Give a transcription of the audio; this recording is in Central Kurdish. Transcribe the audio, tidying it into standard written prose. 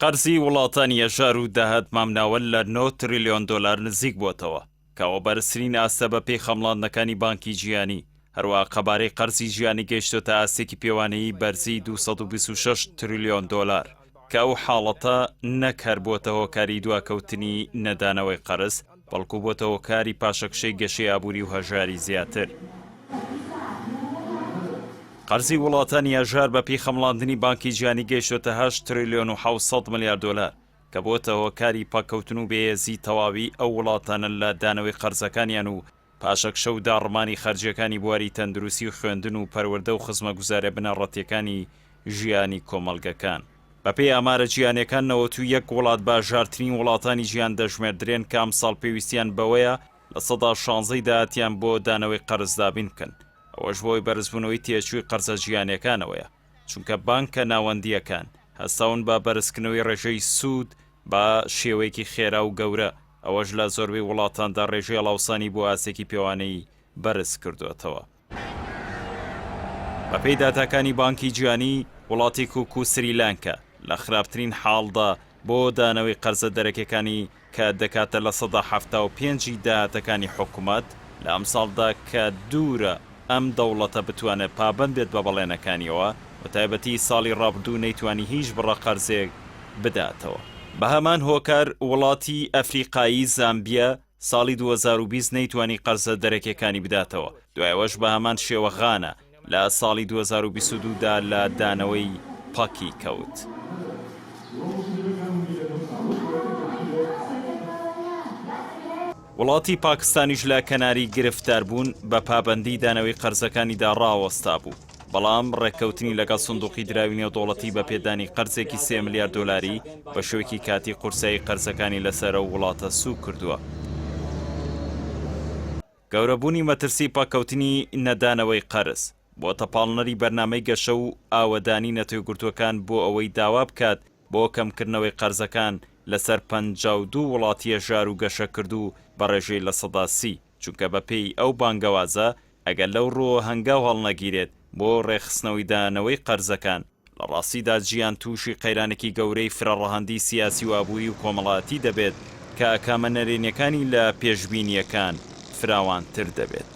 قەرزی وڵاتانی هەژار و داهات مامناوەند لە نۆ تریلیۆن دۆلار نزیک بووەتەوە، کە ئەوە بەرزترین ئاستە بەپێی خەمڵاندنەکانی بانکی جیهانی، هەروەها قەبارەی قەرزی جیهانی گەیشتۆتە ئاستێکی پێوانەیی بەرزی 226 تریلیۆن دۆلار، کە ئەو حاڵەتە نەک هەر بۆتە هۆکاری دواکەوتنی نەدانەوەی قەرز، بەڵکو بۆتە هۆکاری پاشەکشەی گەشەی ئابووری و هەژاری زیاتر. قەرزی وڵاتانی هەژار بەپێی خەمڵاندنی بانکی جیهانی گەیشتۆتە هەشت تریلیۆن و 700 ملیار دۆلار، کە بۆتە هۆکاری پەککەوتن و بێهێزی تەواوی ئەو وڵاتانە لە دانەوەی قەرزەکانیان و پاشەکشە و داڕمانی خەرجییەکانی بواری تەندروستی و خوێندن و پەروەردە و خزمەگوزاریە بنەڕەتییەکانی ژیانی کۆمەڵگەکان. بەپێی ئامارە جیهانییەکان 91 وڵات بە هەژارترین وڵاتانی جیهان دەژمێردرێن کە ئەمساڵ پێویستیان بەوەیە 16% ی داهاتیان بۆ دانەوەی قەرز دابین بکەن، ئەوەش بەهۆی بەرزبوونەوەی تێچووی قەرزە جیهانییەکانەوەیە، چونکە بانکە ناوەندییەکان هەستاون بە بەرزکردنەوەی ڕێژەی سوود بە شێوەیەکی خێرا و گەورە، ئەوەش لە زۆربەی وڵاتاندا ڕێژەی هەڵاوسانی بۆ ئاستێکی پێوانەیی بەرز کردووەتەوە. بەپێی داتاکانی بانکی جیهانی، وڵاتی کوک و سریلانکا لە خراپترین حاڵدا بۆ دانەوەی قەرزە دەرەکیەکانی کە دەکاتە 75% ی داهاتەکانی حکومەت لە ئەمساڵدا کە دوورە ئەم دەوڵەتە بتوانێت پابەند بێت بە بەڵێنەکانیەوە بەتایبەتی ساڵی ڕابردوو نەیتوانی هیچ بڕە قەرزێک بداتەوە. بەهەمان هۆکار وڵاتی ئەفریقایی زامبیا ساڵی 2020 نەیتوانی قەرزە دەرەکیەکانی بداتەوە، دوای ئەوەش بەهەمان شێوە غانا لە ساڵی 2022 دا لە دانەوەی پەکی کەوت. وڵاتی پاکستانیش لە کەناری گرفتاربوون بە پابەندی دانەوەی قەرزەکانیدا ڕاوەستابوو، بەڵام ڕێککەوتنی لەگەڵ سندوقی دراوی نێودەوڵەتی بە پێدانی قەرزێکی سێ ملیار دۆلاری بە شێوەیەکی کاتی قورسایی قەرزەکانی لەسەر ئەو وڵاتە سووک کردووە. گەورەبوونی مەترسی پەککەوتنی نەدانەوەی قەرز، بۆتە پاڵنەری بەرنامەی گەشە و ئاوەدانی نەتەوەیەکگرتووەکان بۆ ئەوەی داوا بکات بۆ کەمکردنەوەی قەرزەکان لەسەر 52 وڵاتی هەژار و گەشەکردوو بە ڕێژەی 30%، چونکە بەپێی ئەو بانگەوازە ئەگەر لەو ڕووەوە هەنگاو هەڵنەگیرێت بۆ ڕێکخستنەوەی دانەوەی قەرزەکان، لە ڕاستیدا جیهان تووشی قەیرانێکی گەورەی فرەڕەهەندی سیاسی و ئابووری و کۆمەڵایەتی دەبێت کە ئاکامە نەرێنیەکانی لە پێشبینییەکان فراوانتر دەبێت.